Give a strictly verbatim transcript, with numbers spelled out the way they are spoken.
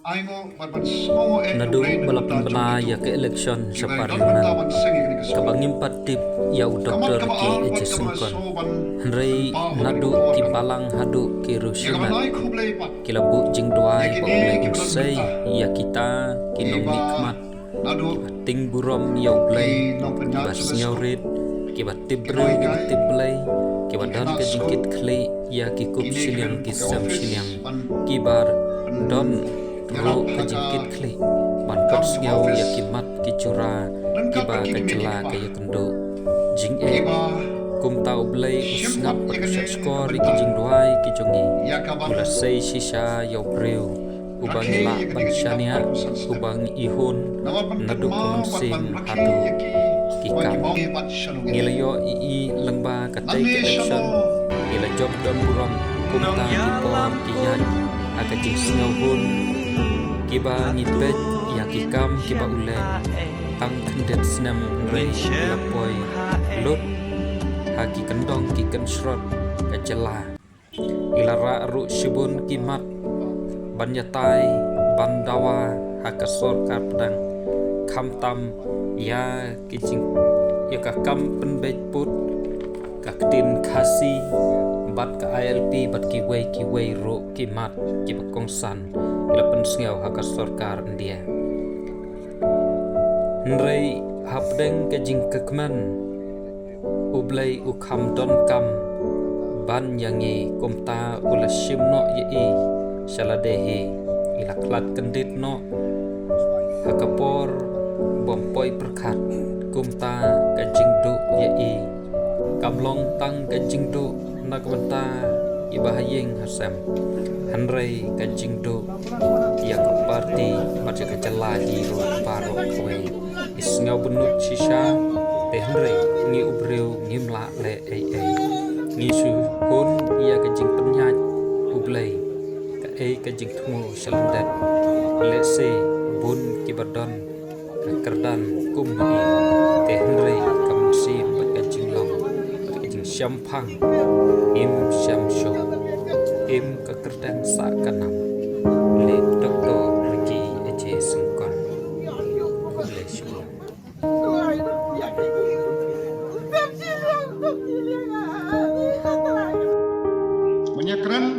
Naduh ba la pynbna ïa ka election sha parliament, kaba ngim pat tip ïa u Doctor Ricky A J Syngkon. Hynrei naduh ki balang haduh ki riew shimet, ki la buh jingduwai ba U Blei un sei ïa kita ki nongmihkhmat kiba tieng burom ïa U Blei, kiba sngewrit, kiba tip briew, kiba tip Blei, kiba don ka jingkitkhlieh ïa ki kup shiliang ki sem shiliang, kiba don ruh ka jingkitkhlieh ban pynsngew ïa ki mat ki jura kiba ka jylla ka ïakynduh. Jingeh, kumta U Blei u sngap bad u shahshkor ïa ki jingduwai ki jong ngi. U la sei shisha ïa u briew uba ngi lah ban shaniah, uba ngi hun naduh ka mynsiem haduh ki kam. Ngi la ïohi lyngba katei ka election, ngi la jop don burom, kumta ki por ki ïaid ha ka jingsngewhun, kiba ngi peit ïa ki kam kiba u leh tang khyndiat snem, hynrei ki la poi lut ha ki kyndong ki kynshrot ka jylla. Ki la rah ruh shibun ki mat ban ïatai, ban dawa ha ka sorkar pdeng, khamtam ïa ki jing, ïa ka kam pynbeit pud, ka ktien Khasi bad ka I L P bad kiwei kiwei ruh ki mat kiba kongsan ki la pynsngew ha ka sorkar India. Hynrei hapdeng ka jingkyrmen, U Blei u kham donkam ban ïa ngi, kumta u la shim noh ïa i sha lade hi. I la khlad kyndit noh ha ka por bym poi pyrkhat, kumta ka jingduh ïa i kam long tang ka jingduh na ka bynta iba ha ïing ha sem, hynrei ka jingduh ïa ka party bad ïa ka jylla hi ruh baroh kawei. I sngew bynnud shisha, te hynrei ngi u briew ngim lah leh ei ei. Ngi shu hun ïa ka jingpynïaid U Blei, kaei ka jingthmu sha lyndet. Lehse bun kiba don ka kyrdan kum ma i, te hynrei ka mynsiem bad ka jinglong bad ka jingshemphang im shym shuh, im ka kyrdan sah ka nam. Leh Doctor Ricky A J Syngkon. Khublei shibun. Mynta kren